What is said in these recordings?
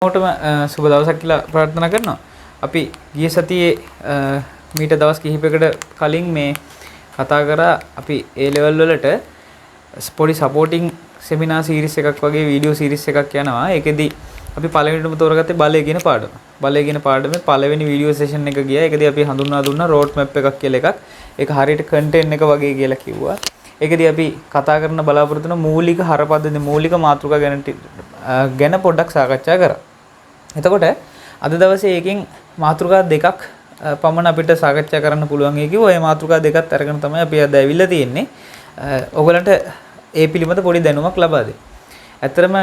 හැමෝටම සුබ දවසක් කියලා ප්‍රාර්ථනා කරනවා. අපි ගිය සතියේ මීට දවස් කිහිපයකට කලින් මේ කතා කරා අපි ඒ ලෙවල් වලට පොඩි සපෝටිං සෙමිනාර් සීරීස් එකක් වගේ වීඩියෝ සීරීස් එකක් යනවා. ඒකෙදි අපි පළවෙනිටම තෝරගත්තේ බලය කියන පාඩම. බලය කියන පාඩමේ පළවෙනි වීඩියෝ සෙෂන් එක ගියා. ඒකෙදි අපි හඳුන්වා දුන්නා රෝඩ් මැප් එකක් කියලා එකක්. ඒක හරියට කන්ටෙන්ට් එක වගේ කියලා කිව්වා. ඒකෙදි අපි කතා කරන බලාපොරොත්තු වෙන මූලික හරපද්ධති මූලික මාතෘකා ගැන පොඩ්ඩක් සාකච්ඡා කරා. එතකොට අද දවසේ ඒකෙන් මාතෘකා දෙකක් පමණ අපිට සාකච්ඡා කරන්න පුළුවන් ඒ කිව්වා. ඒ මාතෘකා දෙකත් අරගෙන තමයි අපි අද ඇවිල්ලා තියෙන්නේ. ඔයගලන්ට ඒ පිළිබඳ පොඩි දැනුමක් ලබා දෙන්න. ඇත්තටම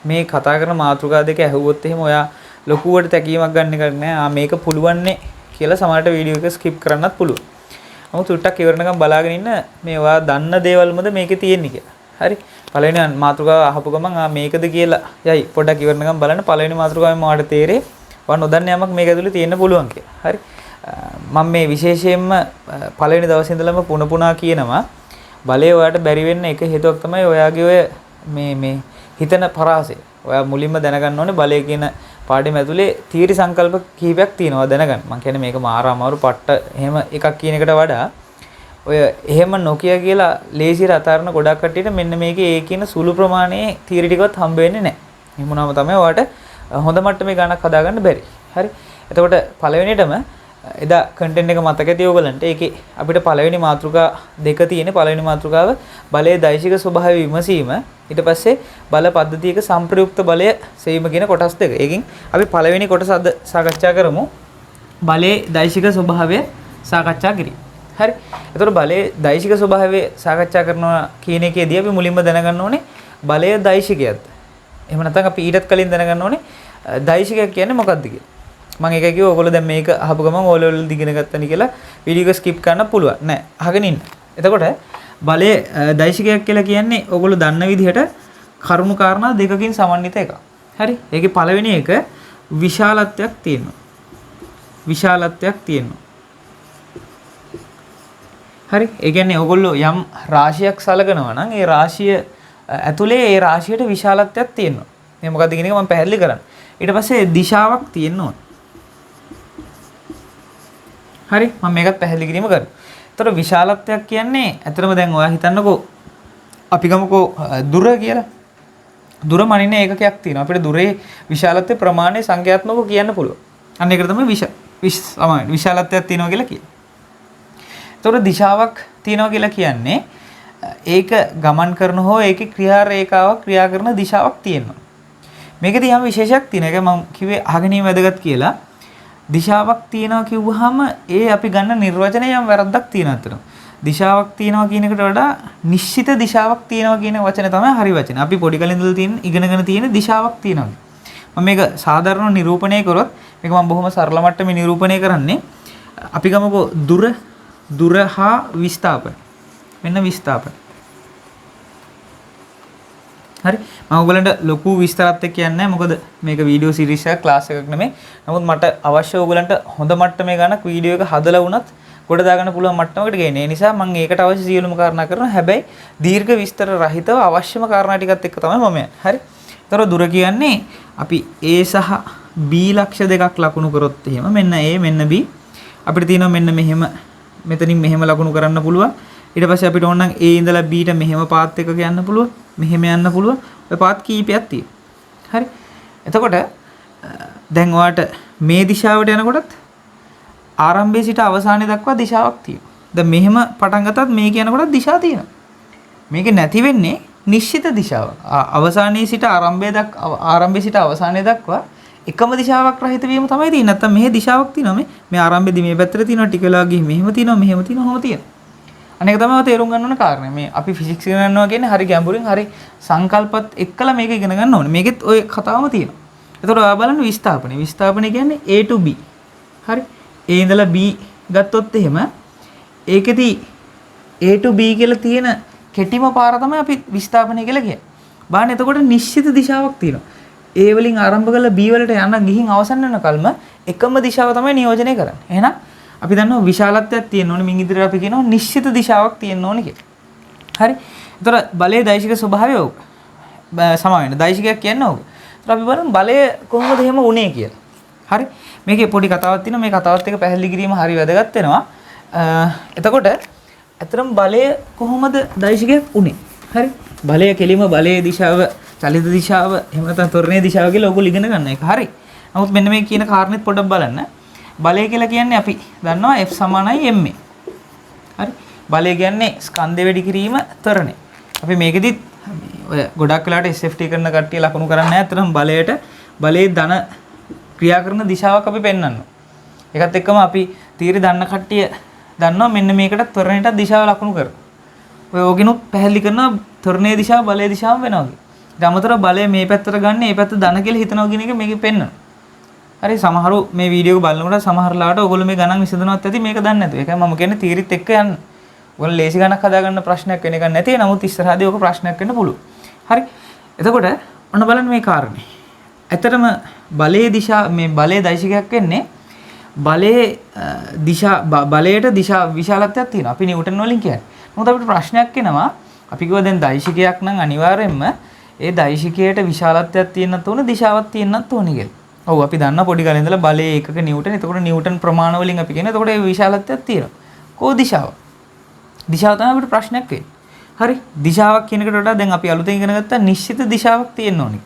මේ කතා කරන මාතෘකා දෙක ඇහුවොත් එහෙම ඔයා ලොකුවට තැකීමක් ගන්න එකක් නෑ. ආ මේක පුළුවන්නේ කියලා සමහරට වීඩියෝ එක ස්කිප් කරන්නත් පුළුවන්. නමුත් චුට්ටක් ඉවරනකම් බලාගෙන ඉන්න මේ ඔයා දන්න දේවල්මද මේකේ තියෙන්නේ කියලා. හරි. පළවෙනි මාතෘකාව අහපු ගමන් ආ මේකද කියලා යයි පොඩ්ඩක් ඉවරනකම් බලන්න. පළවෙනි මාතෘකාවෙන් ඔයාලට තේරෙයි ඔයා නොදන්න යමක් මේක ඇතුලේ තියෙන්න පුළුවන් කියලා. හරි. මම මේ විශේෂයෙන්ම පළවෙනි දවසේ ඉඳලම පුන පුනා කියනවා බලය ඔයාට බැරි වෙන්න එක හේතුවක් තමයි ඔයාගේ ඔය මේ මේ හිතන පරාසය. ඔයා මුලින්ම දැනගන්න ඕනේ බලය කියන පාඩම ඇතුලේ තීරි සංකල්ප කිහිපයක් තියෙනවා දැනගන්න. මං කියන්නේ මේක මාර අමාරු පට්ට එහෙම එකක් කියන එකට වඩා ඔය එහෙම නොකිය කියලා ලේසියට අතාරන ගොඩක් කට්ටියට මෙන්න මේකේ ඒ කියන සුළු ප්‍රමාණයේ තීරි ටිකවත් හම්බ වෙන්නේ නැහැ. එහෙම වුණාම තමයි ඔයාට හොඳ මට්ටමේ ගාණක් හදාගන්න බැරි. හරි. එතකොට පළවෙනියටම එදා කන්ටෙන්ට් එක මතක ඇති ඔයගලන්ට. ඒකේ අපිට පළවෙනි මාතෘකා දෙක තියෙන්නේ. පළවෙනි මාතෘකාව බලයේ දෛශික ස්වභාවය විමසීම. ඊට පස්සේ බල පද්ධතියක සම්ප්‍රයුක්ත බලය සෙවීම කියන කොටස් දෙක. ඒකෙන් අපි පළවෙනි කොටස අද සාකච්ඡා කරමු. බලයේ දෛශික ස්වභාවය සාකච්ඡා කිරීම. හරි. එතකොට බලයේ දෛශික ස්වභාවය සාකච්ඡා කරනවා කියන එකේදී අපි මුලින්ම දැනගන්න ඕනේ බලය දෛශිකයක්ද? එහෙම නැත්නම් අපි ඊටත් කලින් දැනගන්න ඕනේ දෛශිකයක් කියන්නේ මොකක්ද කියලා. මම ඒකයි කිව්වේ ඔයගොල්ලෝ දැන් මේක අහපු ගමන් ඕ ලෙවල් වල ඉගෙන ගත්තනි කියලා වීඩියෝ එක ස්කිප් කරන්න පුළුවන්. නෑ අහගෙන ඉන්න. එතකොට බලයේ දෛශිකයක් කියලා කියන්නේ ඔයගොල්ලෝ දන්න විදිහට කරුණු කාරණා දෙකකින් සමන්විත එකක්. හරි. ඒකේ පළවෙනි එක විශාලත්වයක් තියෙනවා. විශාලත්වයක් තියෙනවා. හරි. ඒ කියන්නේ ඔයගොල්ලෝ යම් රාශියක් සලකනවා නම් ඒ රාශිය ඇතුලේ ඒ රාශියට විශාලත්වයක් තියෙනවා. මේ මොකද්ද කියන එක මම පැහැදිලි කරන්න. ඊට පස්සේ දිශාවක් තියෙන්න ඕන. හරි. මම මේකත් පැහැදිලි කිරීම කරනවා. එතකොට විශාලත්වයක් කියන්නේ ඇත්තටම දැන් ඔයා හිතන්නකෝ අපි ගමුකෝ දුර කියලා. දුර මනින ඒකකයක් තියෙනවා. අපිට දුරේ විශාලත්වයේ ප්‍රමාණය සංඛ්‍යාත්මකව කියන්න පුළුවන්. අන්න ඒකට තමයි විශාලත්වයක් තියෙනවා කියලා කියන්නේ. එතකොට දිශාවක් තියෙනවා කියලා කියන්නේ ඒක ගමන් කරන හෝ ඒකේ ක්‍රියා රේඛාවක් ක්‍රියා කරන දිශාවක් තියෙනවා. මේකෙදී යම් විශේෂයක් තියෙනවා. ඒක මම කිව්වේ අහගෙන ඉන්න වැදගත් කියලා. දිශාවක් තියෙනවා කිව්වහම ඒ අපි ගන්න නිර්වචනය යම් වැරද්දක් තියෙනවා අතන. දිශාවක් තියෙනවා කියන එකට වඩා නිශ්චිත දිශාවක් තියෙනවා කියන වචනේ තමයි හරි වචනේ. අපි පොඩි කාලේ ඉඳලා තියෙන ඉගෙනගෙන තියෙන දිශාවක් තියෙනවා. මම මේක සාධාරණව නිරූපණය කරොත් මේක මම බොහොම සරල මට්ටමේ නිරූපණය කරන්නේ. අපි ගමුකෝ දුර හා විස්ථාපන. මෙන්න විස්ථාපන. හරි. මම ඔයගලන්ට ලොකු විස්තරات එක්ක කියන්නේ නැහැ. මොකද මේක වීඩියෝ සීරීස් එකක් ක්ලාස් එකක් නෙමෙයි. නමුත් මට අවශ්‍ය ඔයගලන්ට හොඳ මට්ටමේ ගණක් වීඩියෝ එක හදලා වුණත් ගොඩ දාගන්න පුළුවන් මට්ටමකට ගේන්න. ඒ නිසා මම ඒකට අවශ්‍ය සියලුම කාරණා කරනවා. හැබැයි දීර්ඝ විස්තර රහිතව අවශ්‍යම කාරණා ටිකත් එක්ක තමයි මම යන්නේ. හරි. ඒතර දුර කියන්නේ අපි A සහ B ලක්ෂ දෙකක් ලකුණු කරොත් එහෙම මෙන්න A මෙන්න B අපිට තියෙනවා මෙන්න මෙහෙම මෙතනින් මෙහෙම ලකුණු කරන්න පුළුවන්. ඊට පස්සේ අපිට ඕන නම් A ඉඳලා B ට මෙහෙම පාත් එකක යන්න පුළුවන්. මෙහෙම යන්න පුළුවන්. ඔය පාත් කීපයක් තියෙනවා. හරි. එතකොට දැන් ඔයාට මේ දිශාවට යනකොටත් ආරම්භයේ සිට අවසානය දක්වා දිශාවක් තියෙනවා. දැන් මෙහෙම පටන් ගත්තත් මේක යනකොටත් දිශා තියෙනවා. මේක නැති වෙන්නේ නිශ්චිත දිශාවක්. අවසානයේ සිට ආරම්භයේ සිට අවසානය දක්වා එකම දිශාවක් රහිත වීම තමයි තියෙන්නේ. නැත්තම් මෙහෙ දිශාවක් තියෙනවා. මේ ආරම්භයේදී මේ පැත්තට තියෙනවා, ටික වෙලාවක් ගිහින් මෙහෙම තියෙනවා, මෙහෙම තියෙනවා, ඔහොම තියෙනවා. අනේක තමයි ඔය තේරුම් ගන්න ඕන කාරණේ. මේ අපි ෆිසික්ස් ඉගෙන ගන්නවා කියන්නේ හරි ගැඹුරින් හරි සංකල්පත් එක්කලා මේක ඉගෙන ගන්න ඕනේ. මේකෙත් ඔය කතාවම තියෙනවා. එතකොට ඔයා බලන්න විස්ථාපනය. විස්ථාපනය කියන්නේ A to B. හරි. A ඉඳලා B ගත්තොත් එහෙම ඒකෙදි A to B කියලා තියෙන කෙටිම පාර තමයි අපි විස්ථාපනය කියලා කියන්නේ. බලන්න එතකොට නිශ්චිත දිශාවක් තියෙනවා. A වලින් ආරම්භ කරලා B වලට යන ගිහින් අවසන් වෙනකල්ම එකම දිශාව තමයි නියෝජනය කරන්නේ. එහෙනම් අපි දන්නවා විශාලත්වයක් තියෙන්න ඕනේ. මින් ඉදිරියට අපි කියනවා නිශ්චිත දිශාවක් තියෙන්න ඕනේ කියලා. හරි. එතකොට බලයේ දෛශික ස්වභාවය ඕක. සමා වෙන්න. දෛශිකයක් කියන්නේ ඕක. ඒත් අපි බලමු බලය කොහොමද එහෙම වුනේ කියලා. හරි. මේකේ පොඩි කතාවක් තියෙනවා. මේ කතාවත් එක්ක පැහැදිලි කිරීම හරි වැදගත් වෙනවා. එතකොට ඇත්තටම බලය කොහොමද දෛශිකයක් උනේ? හරි. බලය කෙලිම බලයේ දිශාව, චලිත දිශාව, එහෙම නැත්නම් ත්වරණයේ දිශාව කියලා ඔයගොල්ලෝ ඉගෙන ගන්න එක. හරි. නමුත් මෙන්න මේ කියන කාරණෙත් පොඩ්ඩක් බලන්න. බලය කියලා කියන්නේ අපි දන්නවා F සමානයි ma. හරි. බලය කියන්නේ ස්කන්ධය වැඩි කිරීම ත්වරණය. අපි මේකෙදිත් ඔය ගොඩක් වෙලාවට SFT කරන කට්ටිය ලකුණු කරන්නේ නැහැ. ඇත්තටම බලයට බලයේ ධන ක්‍රියා කරන දිශාවක් අපි පෙන්වනවා. ඒකත් එක්කම අපි තීරි දන්න කට්ටිය දන්නවා මෙන්න මේකට ත්වරණයට දිශාව ලකුණු කරනවා. ඔය ඕකිනුත් පැහැදිලි කරනවා ත්වරණයේ දිශාව බලයේ දිශාවම වෙනවා කියලා. ඊට අමතරව බලය මේ පැත්තට ගන්න මේ පැත්ත ධන කියලා හිතනවා කියන එක මේකේ පෙන්වනවා. හරි, සමහරු මේ වීඩියෝ එක බලනකොට සමහර ලාවට ඔයගොල්ලෝ මේ ගණන් විසඳනවත් ඇති මේක දන්නේ නැතුව. ඒකයි මම කියන්නේ තීරිත් එක්ක යන්න. ඔයගොල්ලෝ ලේසි ගණක් හදාගන්න ප්‍රශ්නයක් වෙන එකක් නැති. නමුත් ඉස්සරහදී ඔක ප්‍රශ්නයක් වෙන්න පුළුවන්. හරි. එතකොට ඔන්න බලන්න මේ කාරණේ. ඇත්තටම බලයේ දිශා මේ බලයේ දෛශිකයක් වෙන්නේ බලයේ දිශා බලයට දිශා විශාලත්වයක් තියෙනවා. අපි නිව්ටන් වලින් කියන්නේ. නමුත් අපිට ප්‍රශ්නයක් එනවා. අපි කිව්වා දැන් දෛශිකයක් නම් අනිවාර්යයෙන්ම ඒ දෛශිකයට විශාලත්වයක් තියෙන්නත් ඕන දිශාවක් තියෙන්නත් ඕනේ කියලා. ඔව්, අපි දන්නා පොඩි කාලේ ඉඳලා බලයේ ඒකක නිව්ටන්. එතකොට නිව්ටන් ප්‍රමාණ වලින් අපි කියන්නේ. එතකොට ඒ විශාලත්වයක් තියෙනවා. කෝ දිශාව? දිශාව තමයි අපිට ප්‍රශ්නයක් වෙන්නේ. හරි. දිශාවක් කියන එකට වඩා දැන් අපි අලුතෙන් ඉගෙන ගත්තා නිශ්චිත දිශාවක් තියෙන්න ඕනේ.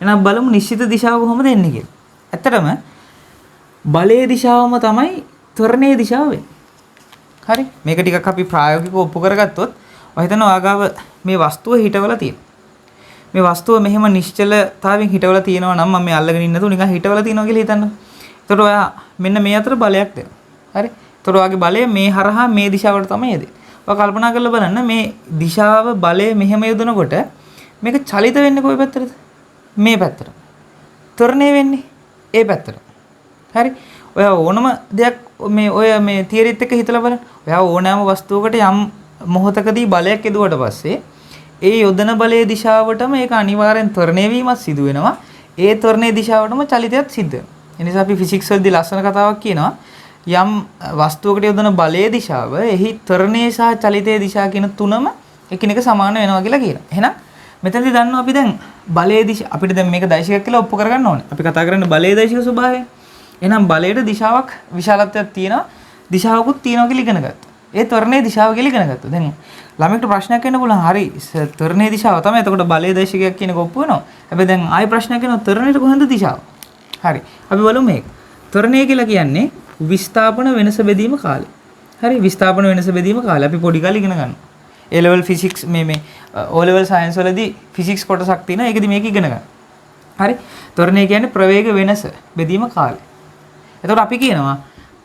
එහෙනම් බලමු නිශ්චිත දිශාව කොහොමද එන්නේ කියලා. ඇත්තටම බලයේ දිශාවම තමයි ත්වරණයේ දිශාව වෙන්නේ. හරි. මේක ටිකක් අපි ප්‍රායෝගිකව ඔප්පු කරගත්තොත් ඔය හිතන ඔයාගාව මේ වස්තුව හිටවලා තියෙනවා. මේ වස්තුව මෙහෙම නිශ්චලතාවයෙන් හිටවලා තියෙනවා නම් මම මේ අල්ලගෙන ඉන්න තු නිකන් හිටවලා තියෙනවා කියලා හිතන්න. එතකොට ඔයා මෙන්න මේ අතර බලයක් දෙනවා. හරි. එතකොට ඔයාගේ බලය මේ හරහා මේ දිශාවට තමයි එන්නේ. ඔයා කල්පනා කරලා බලන්න මේ දිශාව බලය මෙහෙම යොදනකොට මේක චලිත වෙන්නේ කොයි පැත්තටද? මේ පැත්තට. ත්වරණය වෙන්නේ ඒ පැත්තට. හරි. ඔයා ඕනම දෙයක් මේ ඔය මේ තියරිත් එක්ක හිතලා බලන්න. ඔයා ඕනෑම වස්තුවකට යම් මොහොතකදී බලයක් යදුවට පස්සේ ඒ යොදන බලයේ දිශාවටම ඒක අනිවාර්යෙන් ත්වරණය වීමක් සිදු වෙනවා. ඒ ත්වරණයේ දිශාවටම චලිතයක් සිද්ධ වෙනවා. ඒ නිසා අපි ෆිසික්ස් වලදී ලස්සන කතාවක් කියනවා. යම් වස්තුවකට යොදන බලයේ දිශාව එහි ත්වරණය සහ චලිතයේ දිශා කියන තුනම එකිනෙක සමාන වෙනවා කියලා කියනවා. එහෙනම් මෙතනදී දන්නවා අපි දැන් බලයේ දිශා අපිට දැන් මේක දෛශිකයක් කියලා ඔප්පු කරගන්න ඕනේ. අපි කතා කරන්නේ බලයේ දෛශික ස්වභාවය. එහෙනම් බලයට දිශාවක් විශාලත්වයක් තියෙනවා, දිශාවකුත් තියෙනවා කියලා ඉගෙන ගත්තා. ඒ ත්වරණයේ දිශාව කියලා ඉගෙන ගත්තා. දැන් ළමයෙක්ට ප්‍රශ්නයක් එන්න පුළුවන්. හරි, ත්වරණයේ දිශාව තමයි. එතකොට බලයේ දෛශිකයක් කියන එක ඔප්පු වෙනවා. හැබැයි දැන් ආයෙ ප්‍රශ්නයක් එනවා ත්වරණයට කොහෙන්ද දිශාව? හරි. අපි බලමු මේක. ත්වරණය කියලා කියන්නේ විස්ථාපන වෙනස බෙදීම කාලය. හරි, විස්ථාපන වෙනස බෙදීම කාලය. අපි පොඩි කාලේ ඉගෙන ගන්නවා. ඒ ලෙවල් ෆිසික්ස් මේ ඕ ලෙවල් සයන්ස් වලදී ෆිසික්ස් කොටසක් තියෙනවා. ඒකෙදි මේක ඉගෙන ගන්න. හරි. ත්වරණය කියන්නේ ප්‍රවේග වෙනස බෙදීම කාලය. එතකොට අපි කියනවා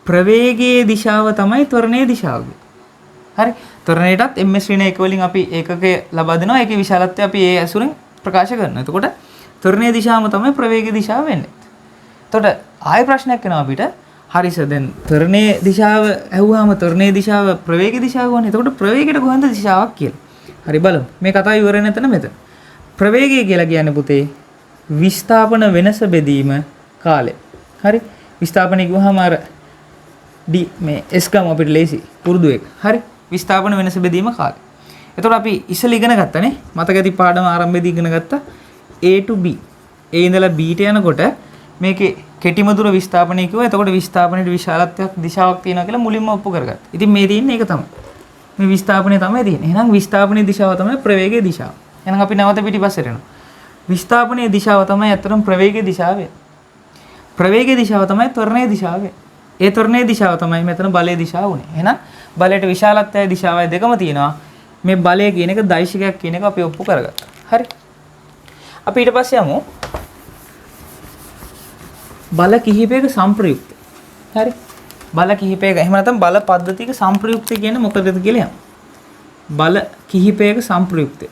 ප්‍රවේගයේ දිශාව තමයි ත්වරණයේ දිශාව. හරි. ත්වරණයටත් ms ඍණ 1 වලින් අපි ඒකකය ලබා දෙනවා. ඒකේ විශාලත්වය අපි ඒ ඇසුරෙන් ප්‍රකාශ කරනවා. එතකොට ත්වරණයේ දිශාවම තමයි ප්‍රවේගයේ දිශාව වෙන්නේ. එතකොට ආයෙ ප්‍රශ්නයක් එනවා අපිට. හරි සර්, දැන් ත්වරණයේ දිශාව ඇහුවාම ත්වරණයේ දිශාව ප්‍රවේගයේ දිශාව වුණේ. එතකොට ප්‍රවේගයට කොහෙන්ද දිශාවක් කියලා. හරි බලමු. මේ කතාව ඉවර වෙන තැන මෙතන. ප්‍රවේගය කියලා කියන්නේ පුතේ විස්ථාපන වෙනස බෙදීම කාලය. හරි. විස්ථාපනය කිව්වහම අර D මේ S ගම අපිට ලේසි පුරුදු එක. හරි. විස්ථාපන වෙනස බෙදීම කාලය. එතකොට අපි ඉස්සෙල්ලා ඉගෙන ගත්තනේ. මතක ඇති පාඩම ආරම්භයේදී ඉගෙන ගත්තා A to B. A ඉඳලා B ට යනකොට මේකේ කෙටිම දුර විස්ථාපනය කිව්වා. එතකොට විස්ථාපනයේ විශාලත්වයක් දිශාවක් තියෙනවා කියලා මුලින්ම ඔප්පු කරගත්තා. ඉතින් මේ තියෙන්නේ ඒක තමයි. මේ විස්ථාපනය තමයි තියෙන්නේ. එහෙනම් විස්ථාපනයේ දිශාව තමයි ප්‍රවේගයේ දිශාව. එහෙනම් අපි නැවත පිටිපස්සට එනවා. විස්ථාපනයේ දිශාව තමයි ඇත්තටම ප්‍රවේගයේ දිශාව වෙන්නේ. ප්‍රවේගයේ දිශාව තමයි ත්වරණයේ දිශාව වෙන්නේ. ඒ ත්වරණයේ දිශාව තමයි මෙතන බලයේ දිශාව වුනේ. එහෙනම් බලයට විශාලත්වයයි දිශාවයි දෙකම තියෙනවා. මේ බලය කියන එක දෛශිකයක් කියන එක අපි ඔප්පු කරගත්තා. හරි. අපි ඊට පස්සේ යමු බල කිහිපයක සංප්‍රයුක්ත. හරි. බල කිහිපයක එහෙම නැත්නම් බල පද්ධතියක සංප්‍රයුක්තය කියන්නේ මොකදද කියලා යමු. බල කිහිපයක සංප්‍රයුක්තය.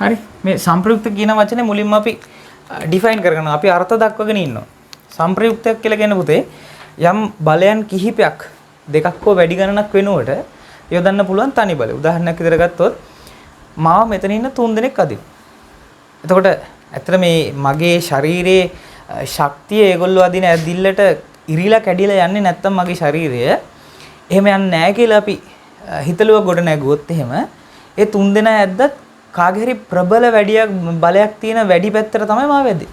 හරි. මේ සංප්‍රයුක්ත කියන වචනේ මුලින්ම අපි ඩිෆයින් කරගන්නවා. අපි අර්ථ දක්වගෙන ඉන්නවා. සංප්‍රයුක්තයක් කියලා කියන්නේ පුතේ යම් බලයන් කිහිපයක් දෙකක් හෝ වැඩි ගණනක් වෙනුවට යොදන්න පුළුවන් තනි බලය. උදාහරණයක් විදිහට ගත්තොත් මාව මෙතන ඉන්න තුන් දෙනෙක් අදිනවා. එතකොට ඇත්තට මේ මගේ ශරීරයේ ශක්තිය ඒගොල්ලෝ අදින ඇදිල්ලට ඉරිලා කැඩිලා යන්නේ නැත්තම් මගේ ශරීරය එහෙම යන්නේ නැහැ කියලා අපි හිතලුව ගොඩ නැගුවොත් එහෙම ඒ තුන් දෙනා ඇද්දත් කාගේ හරි ප්‍රබල වැඩියක් බලයක් තියෙන වැඩි පැත්තට තමයි මාව ඇද්දේ.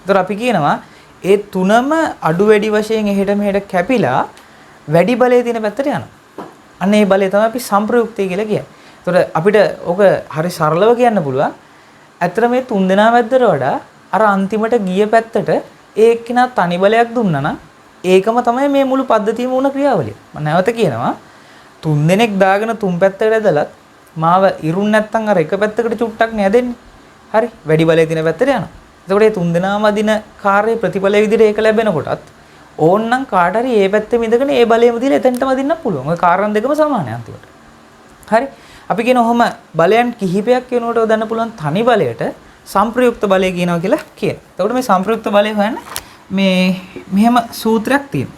ඒතර අපි කියනවා ඒ තුනම අඩු වැඩි වශයෙන් එහෙට මෙහෙට කැපිලා වැඩි බලය තියෙන පැත්තට යනවා. අන්න ඒ බලය තමයි අපි සම්ප්‍රයුක්තය කියලා කියන්නේ. ඒතර අපිට ඕක හරි සරලව කියන්න පුළුවන්. ඇත්තට මේ තුන් දෙනා වැද්දට වඩා අර අන්තිමට ගිය පැත්තට ඒ එක්කිනා තනි බලයක් දුන්නා නම් ඒකම තමයි මේ මුළු පද්ධතියම වුණ ක්‍රියාවලිය. මම නැවත කියනවා තුන් දෙනෙක් දාගෙන තුන් පැත්තකට ඇදලත් මාව ඉරුන් නැත්තම් අර එක පැත්තකට චුට්ටක් නේ ඇදෙන්නේ. හරි වැඩි බලය තියෙන පැත්තට යනවා. එතකොට මේ තුන් දෙනාම අදින කාර්යයේ ප්‍රතිඵලය විදිහට ඒක ලැබෙනකොටත් ඕන්නම් කාට හරි ඒ පැත්තෙම ඉඳගෙන ඒ බලයම දීලා එතනටම අදින්න පුළුවන්. ඔය කාරණා දෙකම සමානයි අන්තිමට. හරි අපි කියන ඔහොම බලයන් කිහිපයක් වෙනකොට යොදන්න පුළුවන් තනි බලයට සම්ප්‍රයුක්ත බලය කියනවා කියලා කියනවා. එතකොට මේ සම්ප්‍රයුක්ත බලය හොයන්න මේ මෙහෙම සූත්‍රයක් තියෙනවා.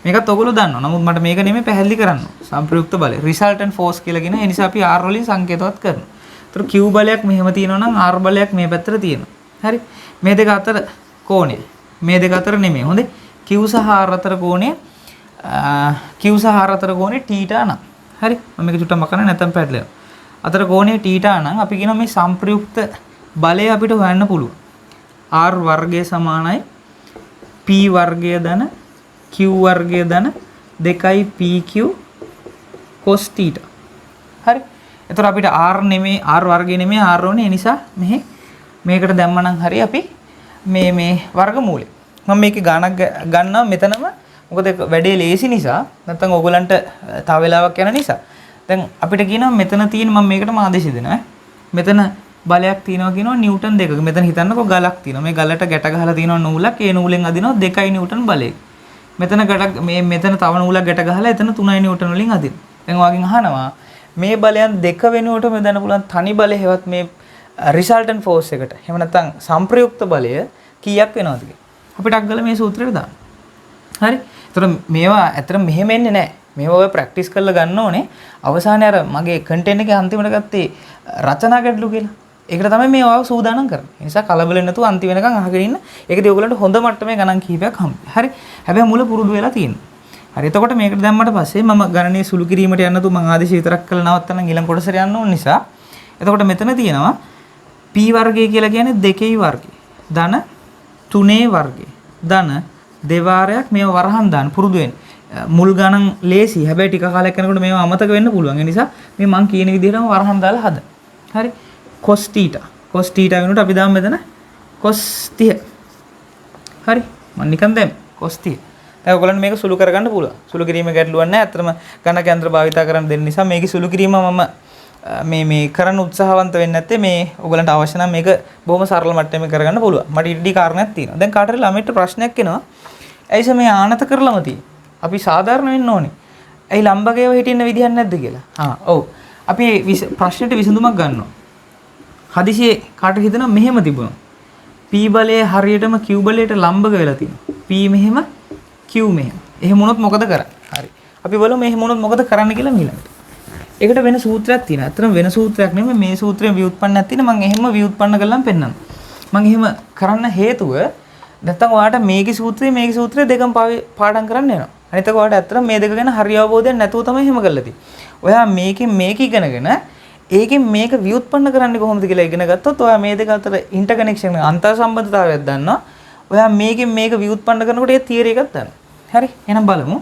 මේකත් ඔයගොල්ලෝ දන්නවා. නමුත් මට මේක නෙමෙයි පැහැදිලි කරන්න ඕන. සම්ප්‍රයුක්ත බලය රිසල්ටන්ට් ෆෝස් කියලා කියන ඒ නිසා අපි R වලින් සංකේතවත් කරනවා. ඒතර Q බලයක් මෙහෙම තියෙනවා නම් R බලයක් මේ පැත්තට තියෙනවා. හරි. මේ දෙක අතර කෝණය මේ දෙක අතර නෙමෙයි. හොඳේ. Q සහ R අතර කෝණය Q සහ R අතර කෝණය θ නම්. හරි. මම මේක චුට්ටක් මකන්න නැත්නම් පැටලෙනවා. අතර කෝණය θ නම් අපි කියනවා මේ සම්ප්‍රයුක්ත බලය අපිට හොයන්න පුළුවන්. R වර්ගය සමානයි P වර්ගය ධන Q වර්ගය ධන 2 PQ cos θ. හරි. එතකොට අපිට R නෙමෙයි R වර්ගය නෙමෙයි R ඕනේ. ඒ නිසා මෙහි මේකට දැම්ම නම් හරි අපි මේ මේ වර්ගමූලය. මම මේකේ ගාණක් ගන්නවා මෙතනම. මොකද වැඩේ ලේසි නිසා නැත්නම් ඕගොල්ලන්ට තව වෙලාවක් යන නිසා. දැන් අපිට කියනවා මෙතන තියෙන මම මේකටම ආදේශ දෙනවා. මෙතන බලයක් තියෙනවා කියනවා නිව්ටන් දෙකක. මෙතන හිතන්නකෝ ගලක් තියෙනවා. මේ ගලට ගැට ගහලා තියෙනවා නූලක්. ඒ නූලෙන් අදිනවා 2 නිව්ටන් බලයක්. මෙතන ගැට මේ මෙතන තව නූලක් ගැට ගහලා එතන 3 නිව්ටන් වලින් අදිනවා. දැන් ඔයාගෙන් අහනවා මේ බලයන් දෙක වෙනුවට මෙතන පුළුවන් තනි බලය හෙවත් මේ රිසල්ටන්ට් ෆෝස් එකට. එහෙම නැත්නම් සම්ප්‍රයුක්ත බලය කීයක් වෙනවද කියලා. අපිට අග්ගල මේ සූත්‍රයට දාන්න. හරි. ඒතර මේවා ඇත්තටම මෙහෙම එන්නේ නැහැ. මේවා ඔය ප්‍රැක්ටිස් කරලා ගන්න ඕනේ. අවසානයේ අර මගේ කන්ටෙන්ට් එකේ අන්තිමට ගත්තේ රචනා ගැටලු කියලා. ඒකට තමයි මේ ඔයාව සූදානම් කරන්නේ. ඒ නිසා කලබල වෙන්නේ නැතුව අන්තිම වෙනකන් අහගෙන ඉන්න. ඒකදී ඔයගොල්ලන්ට හොඳ මට්ටමේ ගණන් කිහිපයක් හම්බ වෙයි. හරි. හැබැයි මුල පුරුදු වෙලා තියෙනවා. හරි. එතකොට මේකට දැම්මට පස්සේ මම ගණනේ සුළු කිරීමට යන්න නැතුව මම ආදේශ විතරක් කරලා නවත්තනම් ඊළඟ කොටසට යන්න ඕන නිසා. එතකොට මෙතන තියෙනවා P වර්ගය කියලා කියන්නේ 2 වර්ගය. ධන 3 වර්ගය. ධන දෙවාරයක් මේව වරහන් දාන්න පුරුදු වෙන්න. මුල් ගණන් ලේසි. හැබැයි ටික කාලයක් යනකොට මේවා අමතක වෙන්න පුළුවන්. ඒ නිසා මේ මං කියන විදිහටම වරහන් දාලා හදන්න. හරි. cos θ. cos θ වෙනුවට අපි දාමු මෙතන cos 30. හරි. මං නිකන් දැම්මේ cos 30. දැන් ඔයගොල්ලන්ට මේක සුළු කරගන්න පුළුවන්. සුළු කිරීම ගැටලුවක් නෑ. ඇත්තටම ගණක යන්ත්‍ර භාවිතා කරන්න දෙන්න නිසා මේකේ සුළු කිරීම මම මේ මේ කරන්න උත්සාහවන්ත වෙන්නේ නැත්තේ මේ ඔයගොල්ලන්ට අවශ්‍ය නම් මේක බොහොම සරල මට්ටමේ කරගන්න පුළුවන්. මට ඊට ඩි කාරණයක් තියෙනවා. දැන් කාට හරි ළමයින්ට ප්‍රශ්නයක් එනවා. ඇයිස මේ ආනත කරලම තියෙන්නේ? අපි සාධාරණ වෙන්න ඕනේ. ඇයි ලම්බකේව හිටින්න විදිහක් නැද්ද කියලා. ආ ඔව්. අපි ප්‍රශ්නෙට විසඳුමක් ගන්නවා. හදිසියේ කාට හිතෙනවා මෙහෙම තිබුණා. P බලය හරියටම Q බලයට ලම්බක වෙලා තියෙනවා. P මෙහෙම Q මෙහෙම. එහෙම වුණොත් මොකද කරන්නේ? හරි. අපි බලමු එහෙම වුණොත් මොකද කරන්න කියලා ඊළඟට. ඒකට වෙන සූත්‍රයක් තියෙනවා. ඇත්තටම වෙන සූත්‍රයක් නෙමෙයි මේ සූත්‍රයෙන් ව්‍යුත්පන්නයක් තියෙනවා. මම එහෙම ව්‍යුත්පන්න කරලම පෙන්නන්නම්. මම එහෙම කරන්න හේතුව නැත්තම් ඔයාට මේකේ සූත්‍රය මේකේ සූත්‍රය දෙකම පාඩම් කරන්න වෙනවා. අනිත් එක ඔයාට ඇත්තටම මේ දෙක ගැන හරි අවබෝධයක් නැතුව තමයි එහෙම කරලා තියෙන්නේ. ඔයා මේකෙන් මේක ඉගෙනගෙන ඒකෙන් මේක ව්‍යුත්පන්න කරන්නේ කොහොමද කියලා ඉගෙන ගත්තොත් ඔයා මේ දෙක අතර ඉන්ටර්කනෙක්ෂන් අන්තර් සම්බන්ධතාවයක් දන්නවා. ඔයා මේකෙන් මේක ව්‍යුත්පන්න කරනකොට ඒ තියරි එකක් දන්නවා. හරි. එහෙනම් බලමු.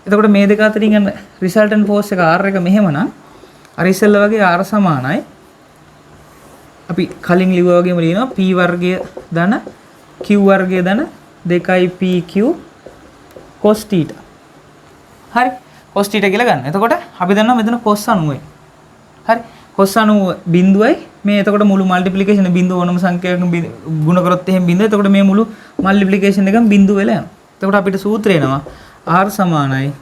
එතකොට මේ දෙක අතරින් යන රිසල්ටන්ට් ෆෝස් එක R එක මෙහෙමනම් අර ඉස්සෙල්ලා වගේ R සමානයි අපි කලින් ලිව්වා වගේම ලියනවා P වර්ගය ධන Q වර්ගය ධන 2 PQ cos θ. හරි. cos θ කියලා ගන්න. එතකොට අපි දන්නවා මෙතන cos 90යි. හරි. cos 90 බිඳුවයි. මේ එතකොට මුළු මල්ටිප්ලිකේෂන් බිඳුව ඕනම සංඛ්‍යාවකින් ගුණ කරොත් එහෙම බිඳුව. එතකොට මේ මුළු මල්ටිප්ලිකේෂන් එකම බිඳුව වෙලා යනවා. එතකොට අපිට සූත්‍රය එනවා R සමානයි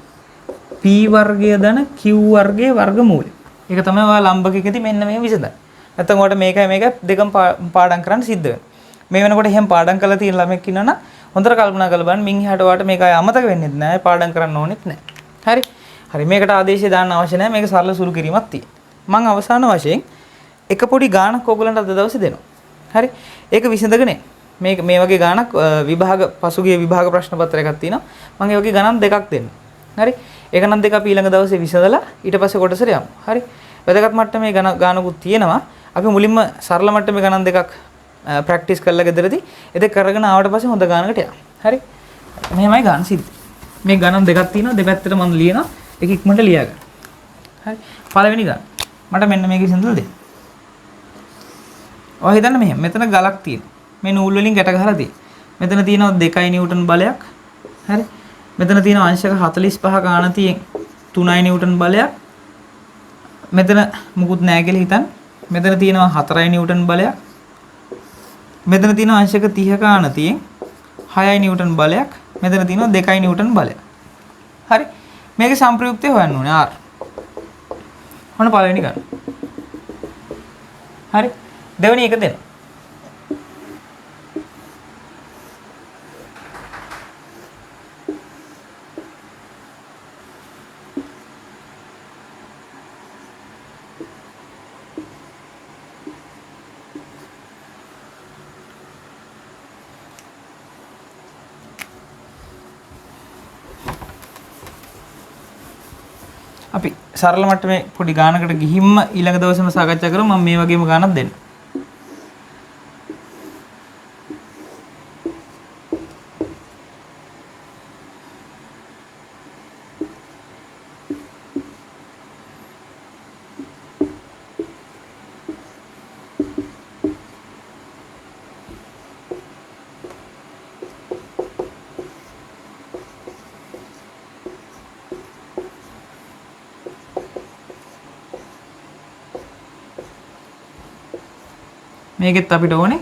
P වර්ගය ධන Q වර්ගයේ වර්ගමූලය. ඒක තමයි ඔයා ලම්බකෙකදී මෙන්න මේ විසඳන්නේ. නැත්තම් ඔයාට මේකයි මේකයි දෙකම පාඩම් කරන්න සිද්ධ වෙනවා. මේ වෙනකොට එහෙම පාඩම් කරලා තියෙන ළමෙක් ඉන්නවනම් හොඳට කල්පනා කරලා බලන්න මින් එහාට ඔයාට මේක ආයෙ අමතක වෙන්නෙත් නෑ පාඩම් කරන්න ඕනෙත් නෑ. හරි. හරි මේකට ආදේශය දාන්න අවශ්‍ය නෑ. මේක සරල සුළු කිරීමක් තියෙනවා. මං අවසාන වශයෙන් එක පොඩි ගාණක් ඕගොල්ලන්ට අද දවසේ දෙනවා. හරි. ඒක විසඳගෙන මේක මේ වගේ ගාණක් විභාග පසුගිය විභාග ප්‍රශ්න පත්‍රයක් තියෙනවා. මං ඒ වගේ ගණන් දෙකක් දෙන්නම්. හරි. ඒ ගණන් දෙක අපි ඊළඟ දවසේ විසඳලා ඊට පස්සේ කොටසට යමු. හරි. වැදගත් මට්ටමේ ගානකුත් තියෙනවා. අපි මුලින්ම සරල මට්ටමේ ගණන් දෙකක් ප්‍රැක්ටිස් කරලා ගෙදරදී ඒ දෙක කරගෙන ආවට පස්සේ හොඳ ගානකට යමු. හරි. මෙහෙමයි ගාන සිද්ධ. මේ ගණන් දෙකක් තියෙනවා. දෙපැත්තට මම ලියනවා. ඒක ඉක්මනට ලියා ගන්න. හරි. පළවෙනි ගාන. මට මෙන්න මේක විසඳලා දෙන්න. ඔයා හිතන්න මෙහෙම. මෙතන ගලක් තියෙනවා. මේ නූල් වලින් ගැට ගහලා තියෙනවා. මෙතන තියෙනවා 2 නිව්ටන් බලයක්. හරි. මෙතන තියෙනවා අංශක 45 ගානතියෙන් 3 නිව්ටන් බලයක්. මෙතන මුකුත් නෑ කියලා හිතන්න. මෙතන තියෙනවා 4 නිව්ටන් බලයක්. මෙතන තියෙනවා අංශක 30 ගානතියෙන් 6 නිව්ටන් බලයක්. මෙතන තියෙනවා 2 නිව්ටන් බලයක්. හරි. මේකේ සංප්‍රයුක්තය හොයන්න ඕනේ R. ඔන්න පළවෙනි ගන්න. හරි. දෙවෙනි එක දෙන්න. අපි සරල මට්ටමේ පොඩි ගානකට ගිහින්ම ඊළඟ දවසේම සාකච්ඡා කරමු. මම මේ වගේම ගානක් දෙන්න. මේකෙත් අපිට ඕනේ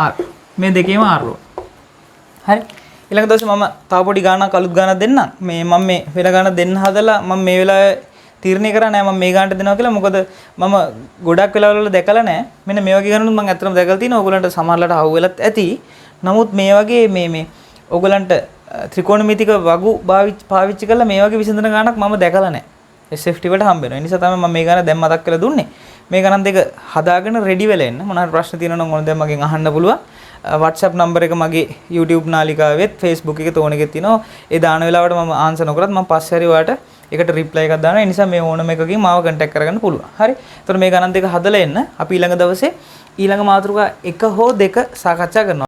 R. මේ දෙකේම R ඕන. හරි. ඊළඟ දවසේ මම තව පොඩි ගානක් අලුත් ගානක් දෙන්නම්. මේ මම මේ වෙන ගානක් දෙන්න හදලා මම මේ වෙලාවේ තීරණය කරා නෑ මම මේ ගානට දෙනවා කියලා. මොකද මම ගොඩක් වෙලාවල් වල දැකලා නෑ. මෙන්න මේ වගේ ගානනුත් මම ඇත්තටම දැකලා තිනවා. ඕගොල්ලන්ට සමහරලාට අහු වෙලත් ඇති. නමුත් මේ වගේ මේ මේ ඕගොල්ලන්ට ත්‍රිකෝණමිතික වගු පාවිච්චි කරලා මේ වගේ විසඳන ගානක් මම දැකලා නෑ. SFT වලට හම්බ වෙනවා. ඒ නිසා තමයි මම මේ ගාන දැන් මතක් කරලා දුන්නේ. මේ ගණන් දෙක හදාගෙන රෙඩි වෙලා එන්න. මොන හරි ප්‍රශ්න තියෙනවා නම් ඕන දැන් මගෙන් අහන්න පුළුවන්. WhatsApp number එක මගේ YouTube නාලිකාවෙත් Facebook එකේ තෝන එකේ තියෙනවා. ඒ දාන වෙලාවට මම ආන්සර් නොකරත් මම පස්සේ හරි ඔයාලට ඒකට රිප්ලයි එකක් දානවා. ඒ නිසා මේ ඕනම එකකින් මාව කන්ටැක්ට් කරගන්න පුළුවන්. හරි. එතකොට මේ ගණන් දෙක හදලා එන්න. අපි ඊළඟ දවසේ ඊළඟ මාතෘකා 1 හෝ 2 සාකච්ඡා කරනවා.